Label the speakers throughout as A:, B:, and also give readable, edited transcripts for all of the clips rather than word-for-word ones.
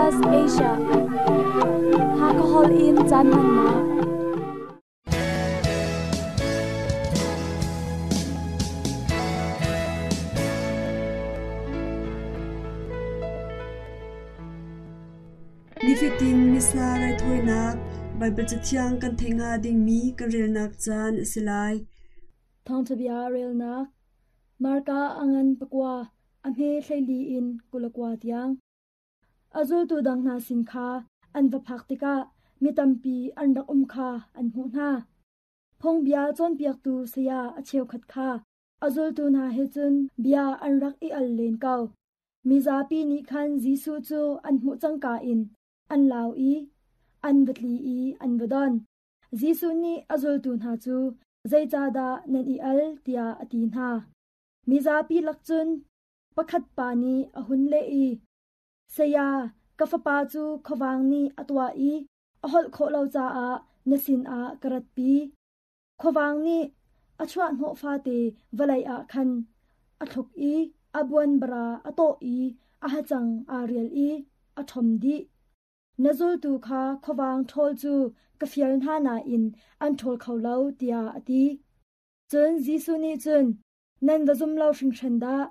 A: SBS Asia Hakahol in caan hmannak.
B: Nifatin Missa raithawinak Baibal Cathiang kan theih hnga dingmi kan relnak caan a si lai.
A: Thawngṭhabia relnak Marka a ngan pakua, a hme 14 in 29 tiang. A zultu dang hna sin kha an va phak tikah mi tampi an rak um kha an hmuh hna. Phungbia cawnpiaktu saya a cheukhat kha a zultu hna he cun bia an rak i al len ko. Mizapi nih khan Jesuh cu an hmuh cangka in an lau i an va tli i an va don. Jesuh nih a zultu hna cu zeicahdah nan i al tiah a ti hna. Mizapi lak cun pakhat pa nih a hun leh i, Saya, ka fapa cu khuavang nih a tuah i a holh khawh lo caah na sinah ka ratpi. Khuavang nih a chuahhnawh fate vawlei ah khan a thluk i a buanbara a tawh i a hacang aa rial i a ṭhom dih. Na zultu kha khuavang ṭhawl cu ka fial hna nain an ṭhawl kho lo, tiah a ti. Cun Jesuh nih cun, Nan va zum lo hringhran dah!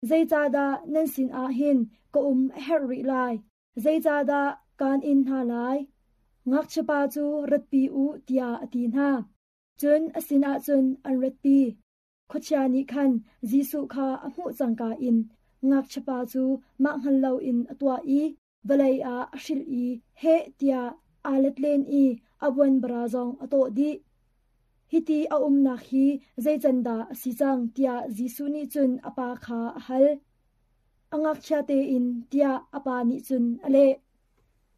A: Zeicahdah nan sinah hin ka um a herh rih lai? Zeicahdah kaan in hna lai? Ngakchiapa cu ratpi u, tiah a ti hna. Cun a sinah cun an ratpi. Khuachia nih khan Jesuh kha a hmuh cangka in ngakchiapa cu mah hngal loin a tuah i vawlei ah a hrilh i heh tiah aa let len i a buanbara zong a tawh dih. Hiti a umnak hi zei can dah a si cang tiah Jesuh nih cun a pa kha a hal. A ngakchia tein tiah a pa nih cun a leh.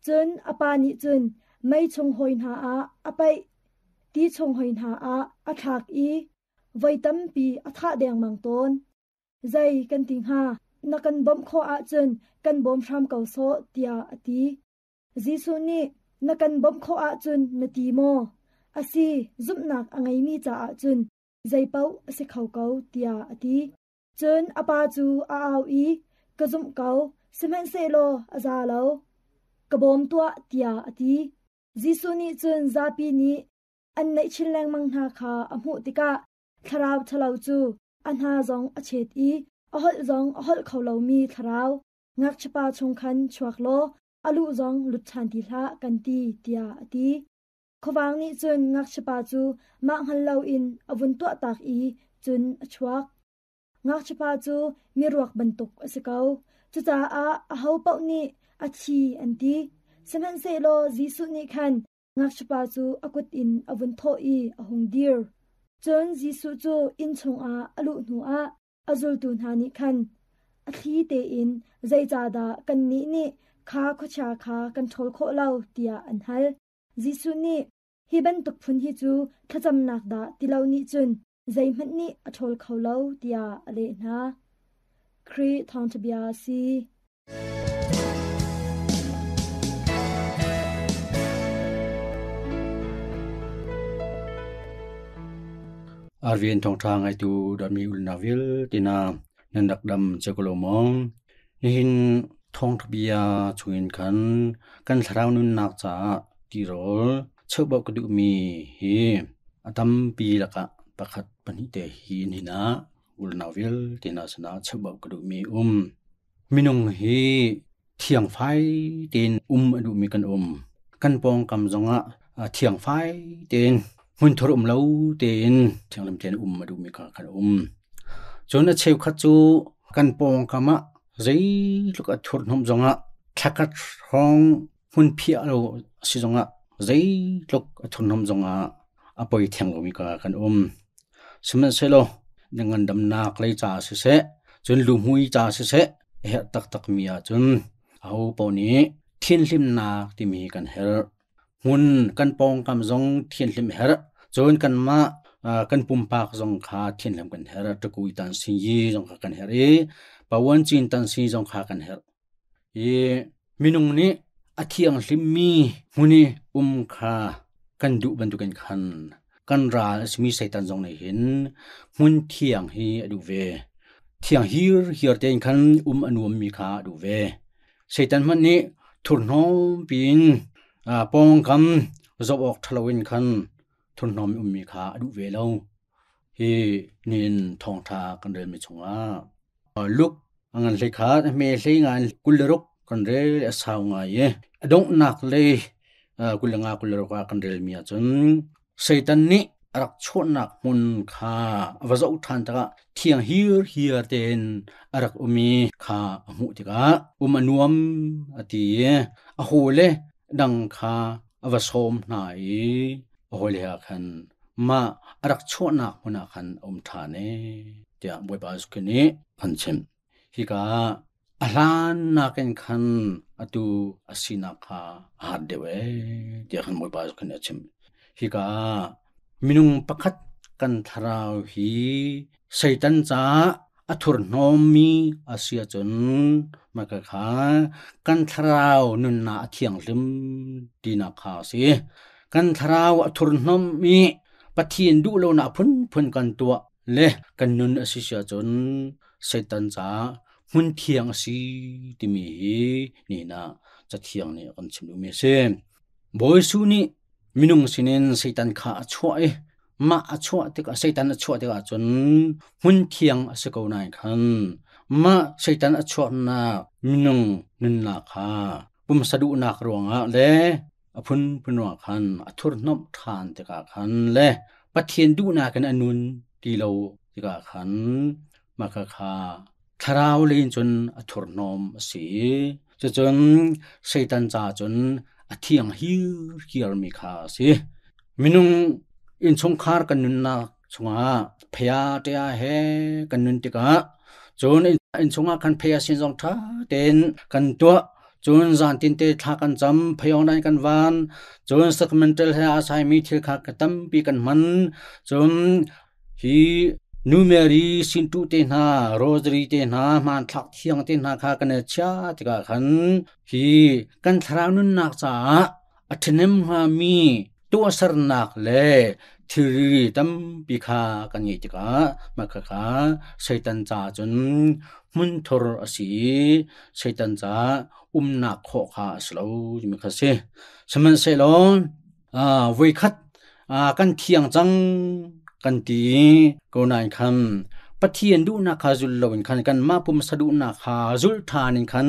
A: Cun a pa nih cun mei chung hawi hna ah a paih, ti chung hawi hna ah a thlak i voi tampi a thah dengmang tawn. Zei kan ti hnga? Na kan bawmh khawh ahcun kan bawm hram ko sawh, tiah a ti. Jesuh nih, Na kan bawmh khawh ahcun na ti maw? Asi, zumhnak a ngeimi caah cun zeipaoh a si kho ko, tiah a ti. Cun a pa cu a au i, Ka zumh ko, sihmanhsehlaw a za lo. Ka bawm tuah, tiah a ti. Jesuh nih cun zapi nih an naih chin lengmang hna kha a hmuh tikah thlarau ṭhalo cu a hna zong a chet i a holh zong a holh kho lomi thlarau ngakchiapa chung khan chuak law a luh zong lut ṭhan ti hlah kan ti tiah a ti. Khuavang nih cun ngakchiapa cu mah hngal loin a vun tuahtak i cun a chuak. Ngakchiapa cu miruak bantuk a si ko. Cucaah ahopaoh nih a thi an ti. Sihmanhsehlaw Jesuh nih khan Ngakchiapa cu a kut in a vun thawh i a hung dir. Cun Jesuh cu inn chungah a luh hnuah a zultu hna nih khan a thli tein zeicahdah kannih nih kha khuachia kha kan ṭhawl khawh lo tiah an hal. Jesuh nih hi bantuk phun hi cu thlacamnak dah ti lo nih cun zeihmanh nih a ṭhawl kho lo tiah a leh hna. Khrih thawngṭha bia a si.
C: Arvin thawngṭha ngaitu dawtmi ulnak vialte hna nan rak dam cio ko lo maw? Nihin thawngṭha bia chungin khan kan thlarau nunnak caah tirawl cheubauh ka duhmi hi a tampi lakah pakhat pahnih te hi nihin ah ulnau vialte hna sinah cheubauh ka duhmi um. Minung hi thiangfai tein um a duhmi kan um. Kan pawngkam zongah thiangfai tein hmunthur um lo tein thianghlim tein um a duhmi kha kan um. Cun a cheukhat cu kan pawngkam ah zeitluk a thurhnawmh zongah thlakhat hrawng hmun phiah lo a si zongah zeitluk a thurhnawmh zongah a poi theng lomi kha kan um. Sihmanhsehlaw na ngandamnak lei caah siseh, cun luhmui caah siseh, a herh taktakmi ahcun ahopaoh nih thianhlimnak timi kan herh. Hmun kan pawngkam zong thianhlim a herh. Cun kanmah kan pumpak zong kha thianhlim kan herh. Ṭakui tan singyi zong kha kan herh i pawancin tan sing zong kha kan herh. I minung nih a thianghlimmi hmun i um kha kan duh bantukin khan kan ral a simi Satan zong nih hin hmun thiang hi a duh ve. Thiang hirhiar tein khan um a nuammi kha a duh ve. Satan hmanh nih Thurhnawm piin pawngkam zoh awk ṭha loin khan thurhnawm ummi kha a duh ve lo. Hi nihin thawngṭha kan relmi chungah Luke a ngan hlei khat, a hme hlei ngan 26 kan rel a sau ngai i a donghnak lei 25 26 ah kan relmi ahcun Satan nih a rak chuahnak hmun kha a va zoh ṭhan tikah thiang hirhiar tein a rak um i kha a hmuh tikah um a nuam a ti i a hawile dang kha a va sawm hna i a hawile ah khan mah a rak chuahnak hmun ah khan a um ṭhan e tiah Bawipa Jesuh Khrih nih an chimh. Hika a hlan nakin khan atu a sinak kha a hat deuh ee tiah khan Bawipa Jesuh Khrih nih a chim. Hika minung pakhat kan thlarau hi Satan caah a thurhnawmmi a si ahcun mah kha kan thlarau nunnak a thianghlim tinak kha a si. Kan thlarau a thurhnawm i Pathian duh lonak phunphun kan tuah le kan nun a si si ahcun Satan caah hmun thiang a si timi hi nihin ah Cathiang nih a kan chim duhmi a si. Bawi Jesuh nih minung sinin Satan kha a chuah i mah a chuah tikah Satan a chuah tikah cun hmun thiang a si ko nain khan mah Satan a chuahnak minung nunnak kha pumsa duhnak ruangah le a phunphun ruangah khan a thurhnomh ṭhan tikah khan le Pathian duhnak in a nun ti lo tikah khan mah kha thlarau lei in cun a thurhnawm a si i cucun Satan caah cun a thiang hirhiarmi kha a si. Minung innchungkhar kan nunnak chungah phaya ṭia he kan nun tikah cun innchungah khan phaya sin zong ṭha tein kan tuah. Cun zan tinte thla kan cam, phayong dan kan van, cun sacramental he aa saimi thil kha tampi kan hman. Cun hi Nu Mary sintuh te hna, rosary te hna, hmanthlak thiang te hna kha kan i chiah tikah khan hi kan thlarau nunnak caah a ṭhahnem hngami tuahsernak le thilri tampi kha kan ngeih tikah mah khakha Satan caah cun hmunthur a si i Satan caah umnak khawh kha a si lo timi kha a si. Sihmanhsehlaw voikhat kan thiang cang kan ti ko nain khan Pathian duhnak kha zul loin khan kanmah pumsa duhnak kha zulh ṭhan in khan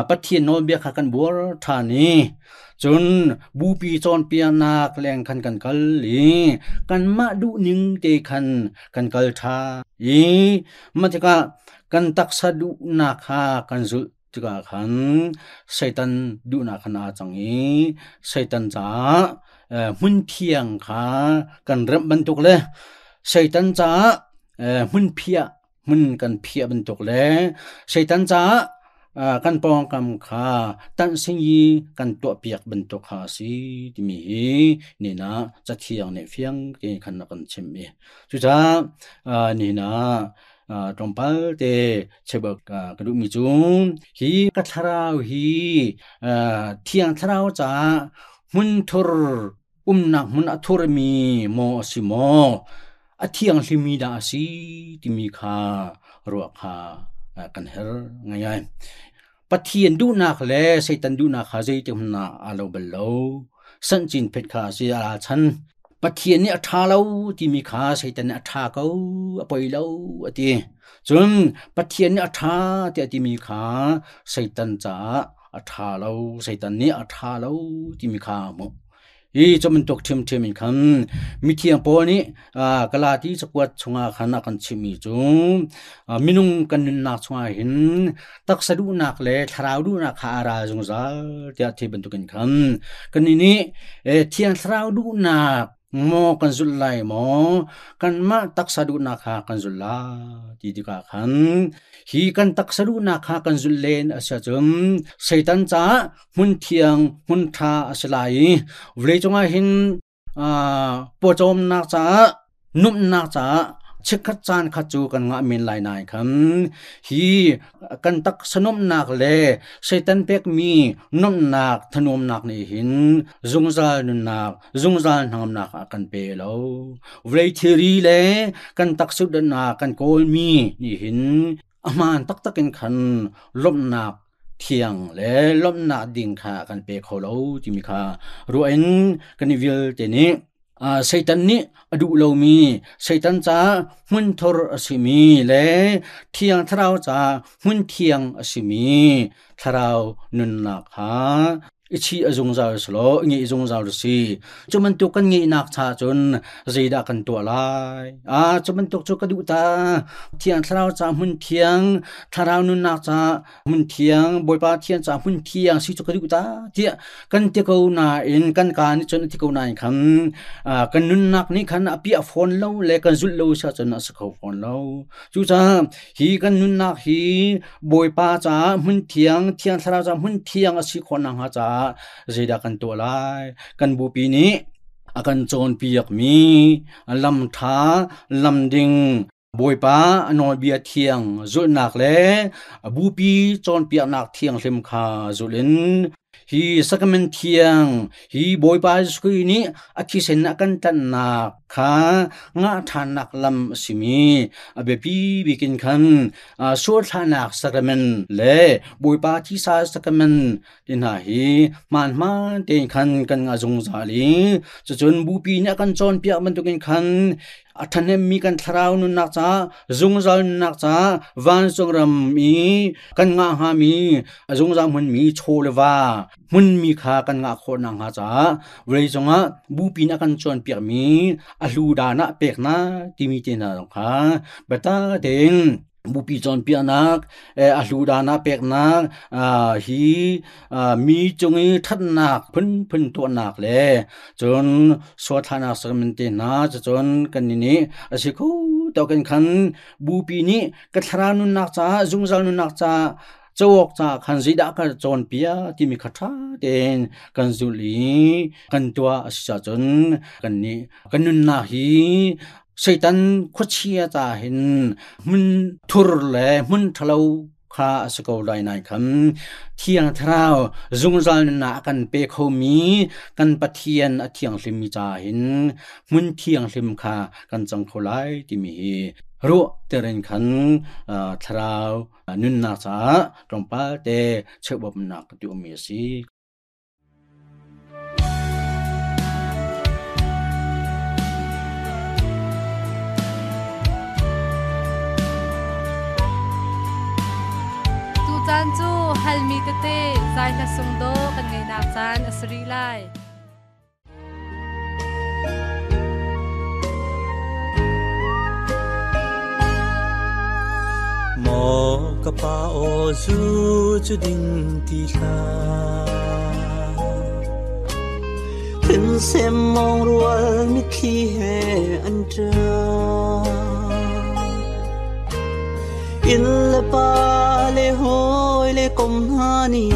C: Pathian nawlbia kha kan buar ṭhan i cun bupi cawnpiaknak leng khan kan kal i kanmah duhning te khan kan kal ṭhan i mah tikah kan taksa duhnak kha kan zulh tikah khan Satan duhnak khan aa cang i Satan caah hmun thiang kha kan remh bantuk le Satan caah hmun phiah hmun kan phiah bantuk le Satan caah kan pawngkam kha tanh i kan tuahpiak bantuk kha a si timi hi nihin ah Cathiang nih fiang tein khan a kan chimh i cucaah nihin ah tlawmpal te cheubak ka duhmi cu hi ka thlarau hi Thiang Thlarau caah hmunthur umnak hmun a thurmi maw a si maw a thianghlimi dah a si timi kha ruah kha kan herh ngaingai. Pathian duhnak le Satan duhnak kha zeitik hmanh ah aa lo bal lo. Sanhcin phet kha a si a chan. Pathian nih a ṭha lo timi kha Satan nih a ṭha ko, a poi lo a ti. Cun Pathian nih a ṭha tiah a timi kha Satan caah a ṭha lo, Satan nih a ṭha lo timi kha a hmuh. Hi cu bantuk ṭhiamṭhiam in khan mithiang Paul nih Galati cakuat chungah khan a kan chimhmi cu minung kan nunnak chungah hin taksa duhnak le thlarau duhnak kha a ral zungzal tiah thei bantukin khan kannih nih Thiang Thlarau duhnak maw kan zulh lai maw kanmah taksa duhnak kha kan zulh lai ti tikah khan hi kan taksa duhnak kha kan zulh len a si ahcun Satan caah hmun thiang hmun ṭha a si lai i vawleicung ah hin pawcawmnak caah nuamhnak caah chikkhat caan khat cu kan ngah men lai nain khan hi kan taksa nuamhnak le Satan pekmi nuamhnak thanuamnak nih hin zungzal nunnak zungzal hnangamnak a kan pe lo. Vawlei thilri le kan taksa kan kawlmi nih hin a hmaan taktak in khan lawmhnak thiang le lawmhnak ding kha kan pe kho lo timi kha ruah in kan i vialte nih Satan nih a duh lomi Satan ca hmunthur a simi le Thiang Thlarau ca hmun thiang a simi thlarau nunnak kha i chih a zungzal selaw i ngeih zungzal si. Cu bantuk kan ngeihnak cha cun zeidah kan tuah lai? Ah, cu bantuk cu ka duh ta. Thiang Thlarau ca hmun thiang, thlarau nunnak ca hmun thiang, Bawipa thiang ca hmun thiang si cu ka duh ta tiah kan ti ko nain kan ka nih cun a ti ko nain khan kan nunnak nih khan a piah fawn lo le kan zulh lo si ahcun a si kho fawn lo. Cucaah hi kan nunnak hi Bawipa caah hmun thiang, Thiang Thlarau caah hmun thiang a si khawh nakhnga caah zeidah kan tuah lai? Kan bupi nih a kan cawnpiakmi lam ṭha, lam ding, Bawipa a nawlbia thiang zulhnak le bupi cawnpiaknak thianghlim kha zulh in hi sacrament thiang hi Bawipa Jesuh Khrih nih a thisen a kan tlanhnak kha ngah ṭhannak lam a simi a biapi bik in khan sualthlahnak sacrament le Bawipa thisa sacrament ti hna hi hmaanhmaan tein khan kan ngah zungzal i cucun bupi nih a kan cawnpiak bantukin khan a ṭhahnemmi kan thlarau nunnak ca zungzal nunnak ca vancung ram i kan ngah hngami a zungzal hmunmi chaw le va hmunmi kha kan ngah khawh nakhnga caah vawleicung ah bupi nih a kan cawnpiakmi a hlu dan ah peknak timi te hna zong kha biatak tein bupi cawnpiaknak a hlu dan ah peknak hi mi cung i ṭhatnak phunphun tuahnak le cun suathlahnak sacrament te hna cucun kan nih a si kho tawk in khan bupi nih ka thlarau nunnak caah zungzal nunnak caah cauk caah khan zeidah ka cawnpiak timi kha ṭha tein kan zulh i kan tuah a si cun kan nih kan nunnak hi Satan khuachia ca hin hmun thur le hmun ṭhalo kha a si ko lai nai khan Thiang Thlarau zungzal nunnak a kan pe khomi kan Pathian a thianghlimmi ca hin hmun thianghlim kha kan cang kho lai timi hi ruah terin khan thlarau nunnak caah tlawmpal te cheubawmnak ka tuahmi a si.
D: Tucaan cu halmi tete zai hla sung daw kan ngeihnak caan a si rih lai.
E: Maw ka pa aw zu cu ding ti hlah Thinsem mong rual mitthli he an ṭap Inn le pa le hawi le kom hna nih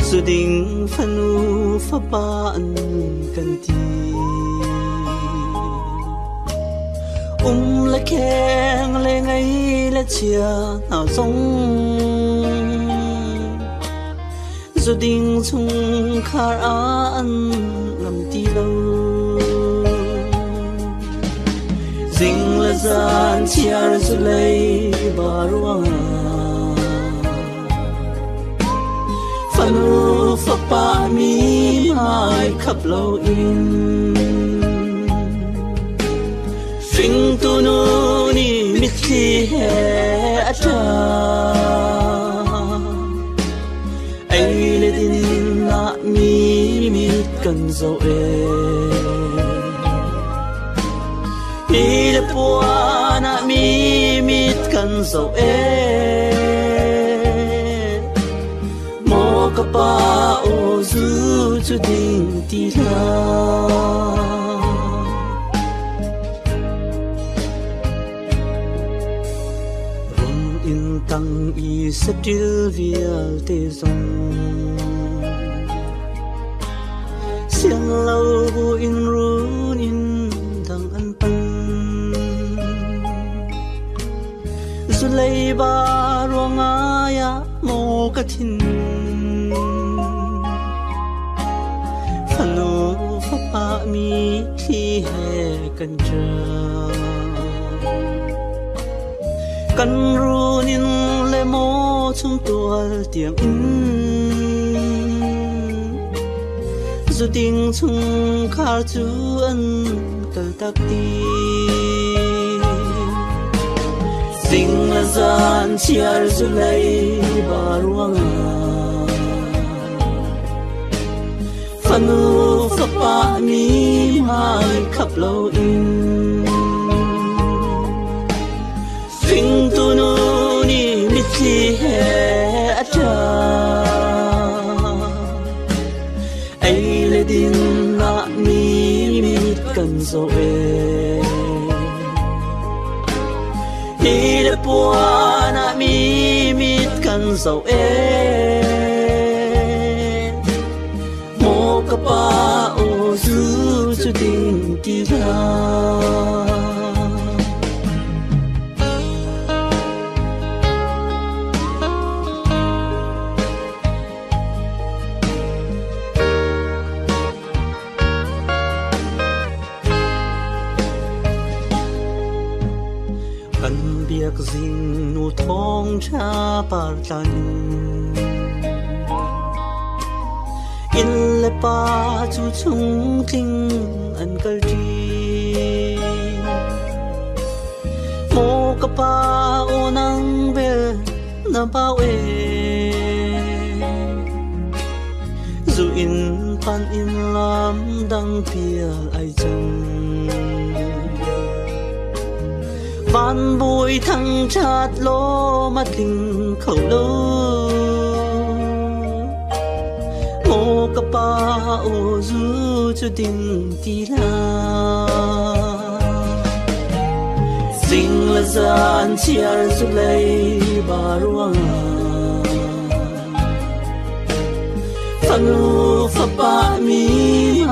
E: Zuding fanu fapa an kan ti. Le kheng le ngei le chia hna zong zuding chungkhar ah an ngam ti lo. Zing le zan chiar zu lei ba ruangah Fanu fapa mi hmai khap lo in Hringtu nu nih mitthli he a ṭap Ei le din ah mi mit kan zoh e Hi le puan ah mi mit kan zoh e Maw ka pa aw zu cu ding ti hlah Run in tang i saṭil vialte zong Siang lo bu in run in dang an pan Zulei ba ruangah ya maw ka thin Fanu fapa mi thli he kan ṭap. Kan runin le maw chung tual tiang in Zuting chungkhar cu an kal tak ti Zing le zan chiar zu lei ba ruangah Fanu fapa mi hmai khap lo in Hringtu nu nih mitthli he a ṭap. Ei le din ah mi mit kan zoh ee. Hi le puan ah mi mit kan zoh ee. Maw ka pa aw zu cu ding ti hlah. Kan biak zing nu thawng ṭha par tlan Inn le pa cu chung tling an kal ṭi. Maw ka pa aw nang bel na pau e. Zu in pan in lam dang pial ai cang. Van bawi thang chat law ma tling kho lo. Maw ka pa aw zu cu ding ti la. Zing le zan chiar zu lei ba ruangah Fanu fapa mi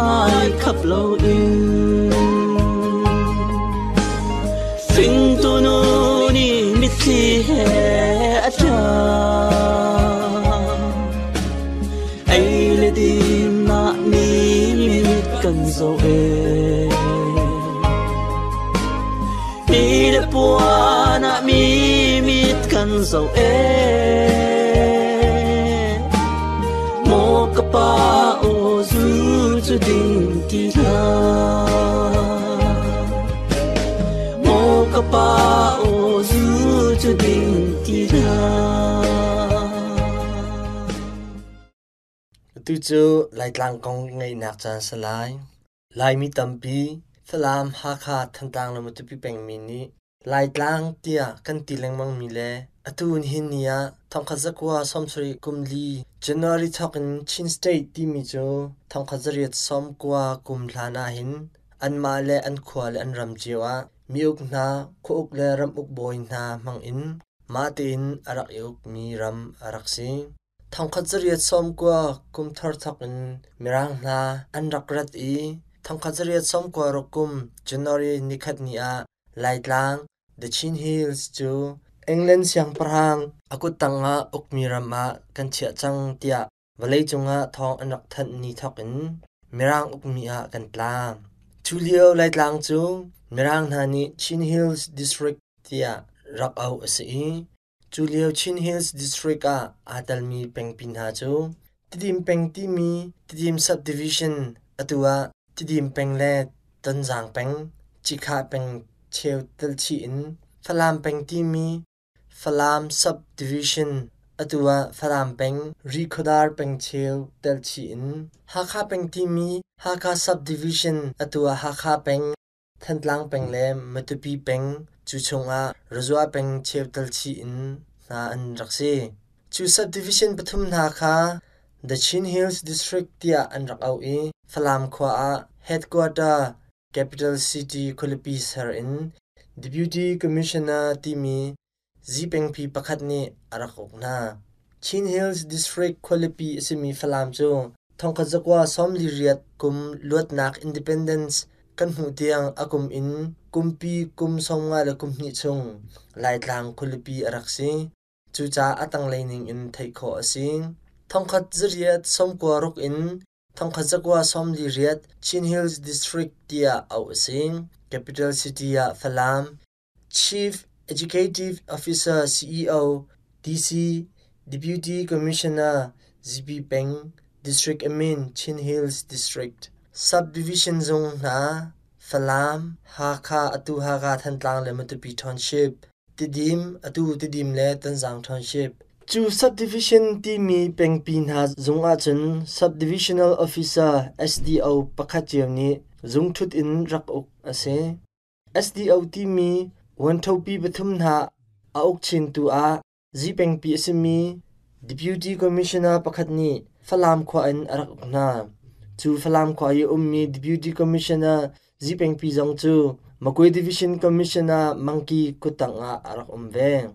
E: ai khap lo in Hringtu nu nih mitthli he a ṭap. Ei le din ah mi mit kan zoh ee. Ni le puan ah mi mit kan zoh ee. Maw ka pa aw zu cu ding ti hlah. Maw ka pa aw zu cu ding ti hlah.
F: Atu cu Laitlang kong ngaihnak caan si lai. Laimi tampi, Falam, Hakha, Thantlang le Matupi pengmi nih Laitlang tiah kan ti lengmangmi le atu nihin ni ah thongkhat zakua sawmsarih kum li January thawk in Chin State timi cu thongkhat zariat sawmkua kum hlan ahhin anmah le an khua le an ram cio ah miuk hna, khuauk le ramuk bawi hna hmang in mah tein a rak i ukmi ram a rak si. Thongkhat zariat sawmkua kum thar thawk in Mirang hna an rak rat i thongkhat zariat sawmkua ruk kum January nikhat ni ah Laitlang, The Chin Hills cu England siangpahrang a kuttang ah ukmi ram ah kan chiah cang tiah vawleicung ah thawng an rak thanh ni thawk in Mirang ukmi ah kan tla. Cu lio Laitlang cu Mirang hna nih Chin Hills District tiah rak auh a si i Cu lio Chin Hills District ah aa telmi pengpi hna cu Tidim peng timi Tidim Subdivision, atu ah Tidim peng le Tonzang peng, Cikha peng cheu telchih in Falam peng timi Falam Subdivision, atu ah Falam peng, Rikhodar peng cheu telchih in Hakha peng timi Hakha Subdivision, atu ah Hakha peng, Thantlang peng le Matupi peng cu chungah Razua peng cheu telchih in hna an rak si. Cu subdivision pathum hna kha The Chin Hills District tiah an rak auh i Falam khua ah headquarter capital city khualipi ser in Deputy Commissioner timi zipengpi pakhat nih a rak uk hna. Chin Hills District khualipi a simi Falam cu thongkhat zakua sawmli riat kum luatnak independence kan hmuh tiang a kum in kumpi kum sawmnga le kum hnih chung Laitlang khualipi a rak si. Cucaah a tanglei ning in theih khawh a si. Thongkhat zariat sawmkua ruk in thongkhat zakua sawmli riat Chin Hills District tiah auh a si. Capital City ah Falam, Chief Executive Officer CEO, DC, Deputy Commissioner, Zipi Peng, District Admin, Chin Hills District. Subdivision zung hna, Falam, Hakha, atu Hakha Thantlang le Matupi Township, Tidim, atu Tidim le Tonzang Township. Cu subdivision timi pengpi hna zung ahcun Subdivisional Officer SDO pakhat cio nih zungṭhut in rak uk a si. SDO timi vuanthopi pathum hna a uk chintu ah Zipengpi a simi Deputy Commissioner pakhat nih Falam khua in a rak uk hna. Cu Falam khua i a ummi Deputy Commissioner Zipengpi zong cu Magwe Division Commissioner Mangki kuttang ah a rak um ve.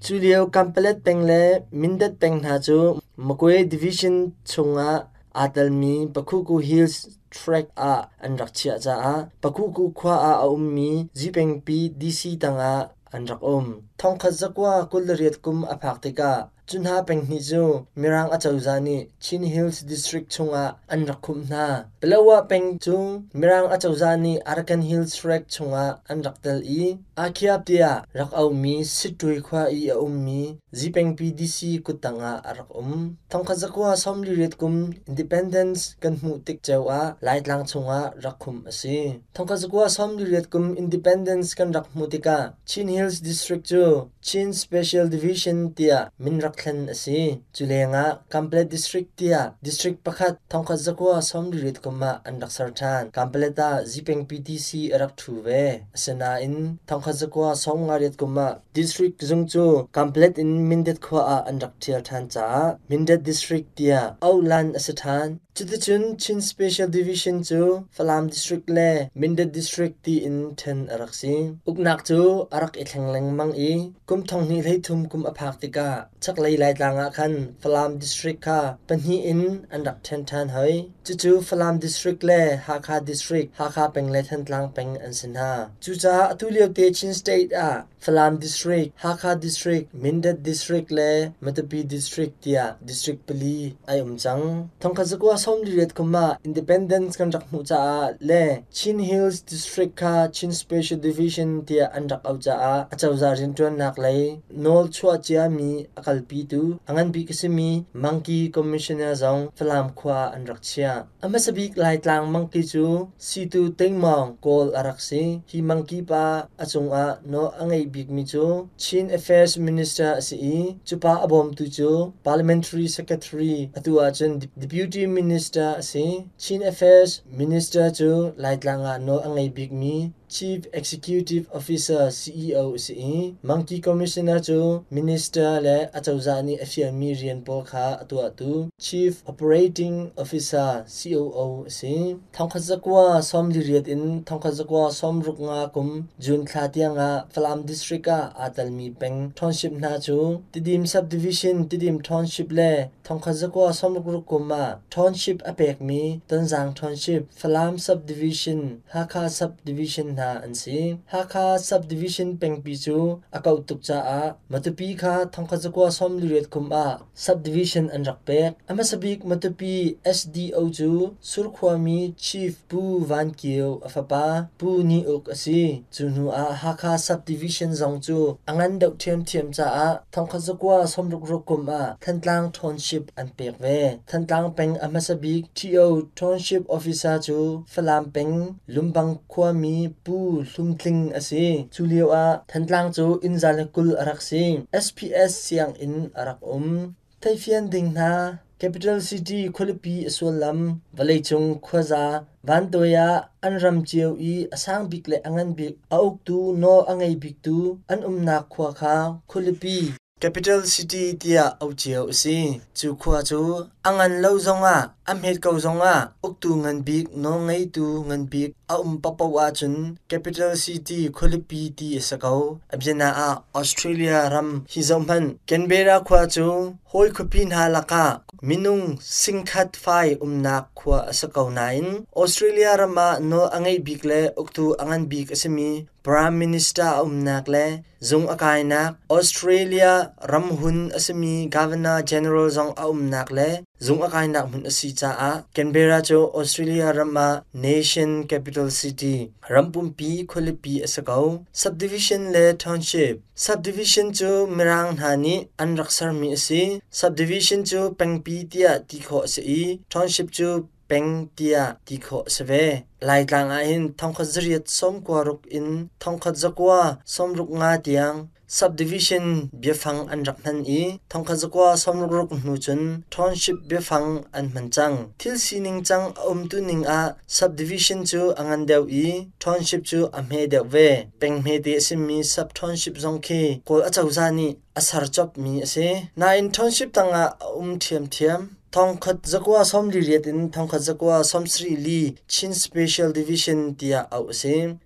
F: Cu lio Kanpalet peng le Mindat peng hna cu Magwe Division chungah aa telmi Pakhuku Hills Tract ah an rak chiah caah Pakhuku khua ah a ummi Zipengpi DC tangah an rak um. Thongkhat zakua 28 kum a phak tikah cu hna peng hnih cu Mirang acozah nih Chin Hills District chungah an rak khumh hna. Palawa peng cu Mirang acozah nih Arakan Hills Tract chungah an rak tel i Akhiap tiah rak auhmi Sittwe khua i a ummi Zipengpi DC kuttang ah a rak um. Thongkhat zakua 48 kum Independence kan hmuh tik ceu ah Laitlang chungah rak khumh a si. Thongkhat zakua 48 kum Independence kan rak hmuh tikah Chin Hills District cu Chin Special Division tiah min rak thlen a si. Cu lengah Kanpalet District tiah district pakhat thongkhat zakua 48 kum ah an rak ser ṭhan. Kanpalet ah Zipeng PTC a rak ṭhu ve. Asinain thongkhat zakua 58 kum ah district zung cu Kanpalet in Mindat khua ah an rak ṭhial ṭhan caah Mindat District tiah auhlan a si ṭhan. Cuticun Chin Special Division cu Falam District le Mindat District tiin ṭhen a rak si. Uknak cu a rak i thleng lengmang i kum 2023 kum a phak tikah chaklei Laitlang ah khan Falam District kha pahnih in an rak ṭhen ṭhan hoi. Cucu Falam District le Hakha District, Hakha peng le Thantlang peng an si hna. Cucaah atu liote Chin State ah Falam District, Hakha District, Mindat District le Matupi District tiah district pali ai um cang. Thongkhat zakua 48 kum ah independence kan rak hmuh caah le Chin Hills District kha Chin Special Division tiah an rak auh caah acozah rianṭuannak lei nawl chuah ciami a kalpitu a ngan bik a simi Mangki Commissioner zong Falam khua ah an rak chiah. A hmasa bik Laitlang mangki cu Situ Tingmawng Kawl a rak si. Hi mangki pa a cungah nawl a ngeih bikmi cu Chin Affairs Minister a si i cu pa a bawmtu cu Parliamentary Secretary, atu ahcun Deputy Minister a si. Chin Affairs Minister cu Laitlang ah nawl a ngei bikmi Chief Executive Officer CEO a si i Mangki Commissioner cu Minister le acozah nih a fialmi rian pawl kha a tuahtu Chief Operating Officer COO a si. Thongkhat zakua 48 in thongkhat zakua 65 kum June thla tiangah Falam District ah aa telmi peng township hna cu Tidim Subdivision, Tidim Township le thongkhat zakua 66 kum ah township a pekmi Tonzang Township, Falam Subdivision, Hakha Subdivision hna an si. Hakha Subdivision pengpi cu a kauh tuk caah Matupi kha thongkhat zakua 48 kum ah subdivision an rak pek. A hmasa bik Matupi SDO cu Surkhuami Chief Pu Van Kio a fapa Pu Ni Uk a si. Cu hnu ah Hakha Subdivision zong cu a ngan deuh ṭhiamṭhiam caah thongkhat zakua 66 kum ah Thantlang Township an pek ve. Thantlang peng a hmasa bik TO Township Officer cu Falam peng Lumbang khuami Pu Hlum Tling a si. Cu lio ah Thantlang cu inn za le 20 a rak si. SPS sianginn a rak um. Theihfian ding hna Capital City khualipi a sullam vawleicung khuaza vantuai ah an ram cio i a sang bik le a ngan bik a uktu nawl a ngei biktu an umnak khua kha khualipi Capital City tiah auh cio a si. Cu khua cu a ngan lo zongah a hmet ko zongah uktu ngan bik nawlngeitu ngan bik a um paohpaoh ahcun Capital City khualipi ti a si ko. A biana ah Australia ram hi zohhmanh. Canberra khua cu hawi khuapi hna lakah minung singkhat fai umnak khua a si ko nain Australia ram ah nawl a ngeih bik le uktu a ngan bik a simi Prime Minister a umnak le zung a kainak Australia ramhun a simi Governor General zong a umnak le. Zung a kainak hmun a si caah Canberra cu Australia ram ah Nation Capital City, ram pumpi khualipi a si ko. Subdivision le Township Subdivision cu Mirang hna nih an rak sermi a si. Subdivision cu pengpi tiah ti khawh a si i township cu peng tiah ti khawh a si ve. Laitlang ahhin thongkhat zariat sawmkua ruk in thongkhat zakua sawmruk nga tiang Subdivision biafang an rak hman i thongkhat zakua sawmruk hnu cun township biafang an hman cang. Thil sining cang a umtu ning ah subdivision cu a ngan deuh i township cu a hme deuh ve. Peng hmete a simi sub-township zong khi Kawl acozah nih a ser copmi a si. Nain township tangah a um ṭhiamṭhiam. Thongkhat zakua 48 in thongkhat zakua 74 Chin Special Division tiah auh a si.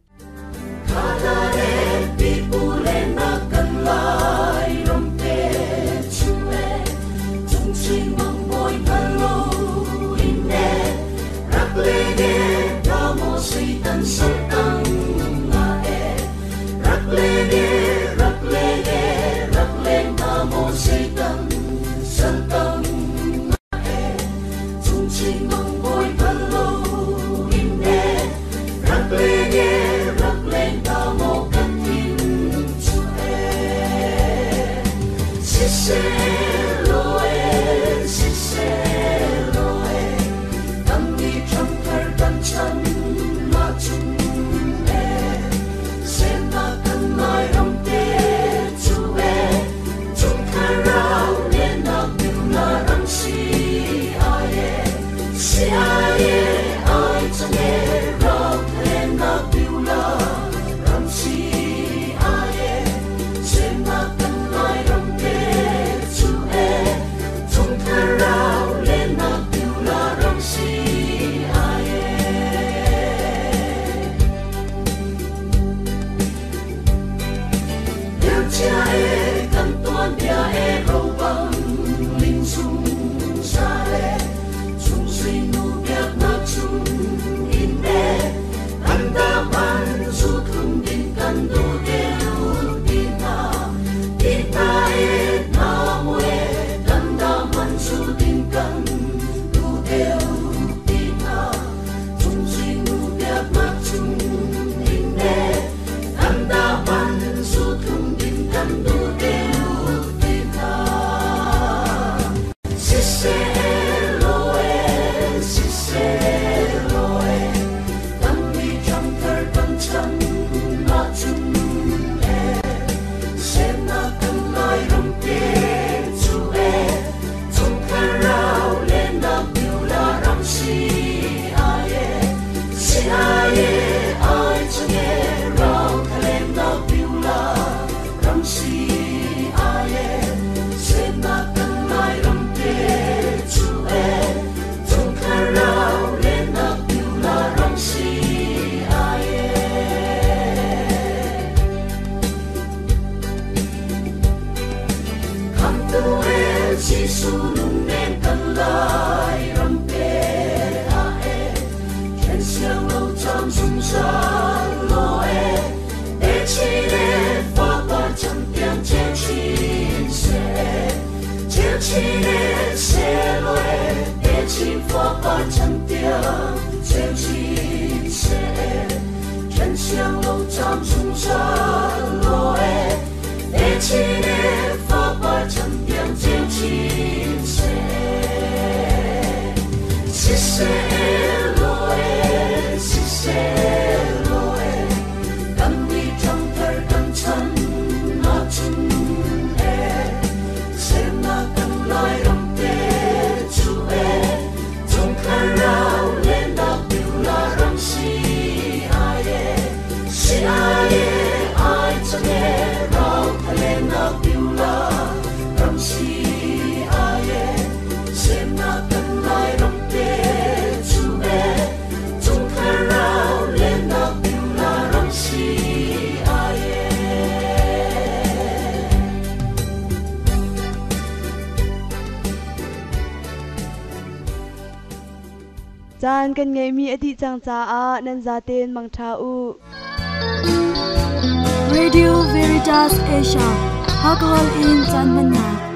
B: Caan kan ngeihmi a dih cang caah nan zaten mangṭha u.
A: Radio Veritas Asia, Alcohol in caan hmannak.